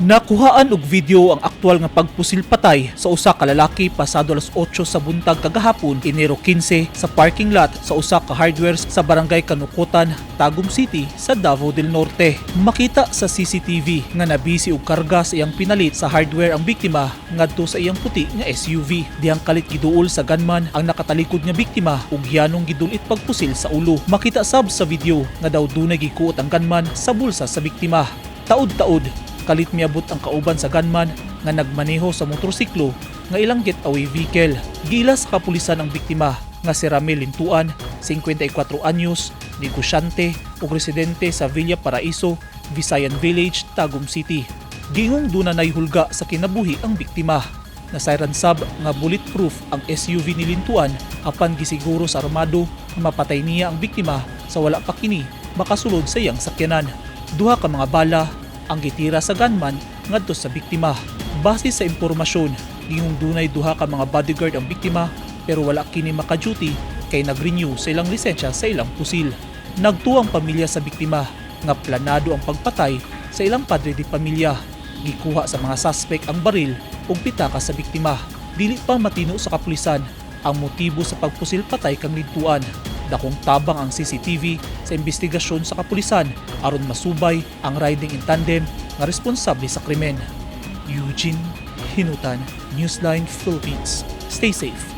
Nakuhaan og video ang aktual nga pagpusil patay sa usa ka lalaki pasado alas 8 sa buntag kagahapon, Enero 15, sa parking lot sa usa ka hardware sa Barangay Kanukutan, Tagum City sa Davao del Norte. Makita sa CCTV nga nabisi og karga sa iyang pinalit sa hardware ang biktima ngadto sa iyang puti nga SUV. Dihang kalit giduol sa gunman ang nakatalikod nga biktima ug yanong gidulit pagpusil sa ulo. Makita sab sa video nga daw dunay gikuot ang gunman sa bulsa sa biktima. Taud-taud kalit miabot ang kauban sa gunman nga nagmaneho sa motorsiklo nga ilang getaway vehicle. Giila sa kapulisan ang biktima nga si Ramil Lintuan, 54 anyos, negosyante ug residente sa Villa Paraiso, Visayan Village, Tagum City. Giingong duna nay hulga sa kinabuhi ang biktima. Nasayran sab nga bulletproof ang SUV ni Lintuan, apan gisiguro sa armado nga mapatay niya ang biktima sa wala pa kini makasulod sa iyang sakyanan. Duha ka mga bala ang gitira sa gunman ngadto sa biktima. Base sa impormasyon, gingong dunay duha ka mga bodyguard ang biktima, pero wala kini maka-duty kay nag-renew sa ilang lisensya sa ilang pusil. Nagtuo ang pamilya sa biktima nga planado ang pagpatay sa ilang padre de pamilya. Gikuha sa mga suspect ang baril ug pitaka sa biktima. Dili pa matino sa kapulisan ang motibo sa pagpusil patay kang Lintuan. Dakong tabang ang CCTV sa investigasyon sa kapulisan aron masubay ang riding in tandem nga responsable sa krimen. Eugene Hinutan, Newsline Philippines. Stay safe.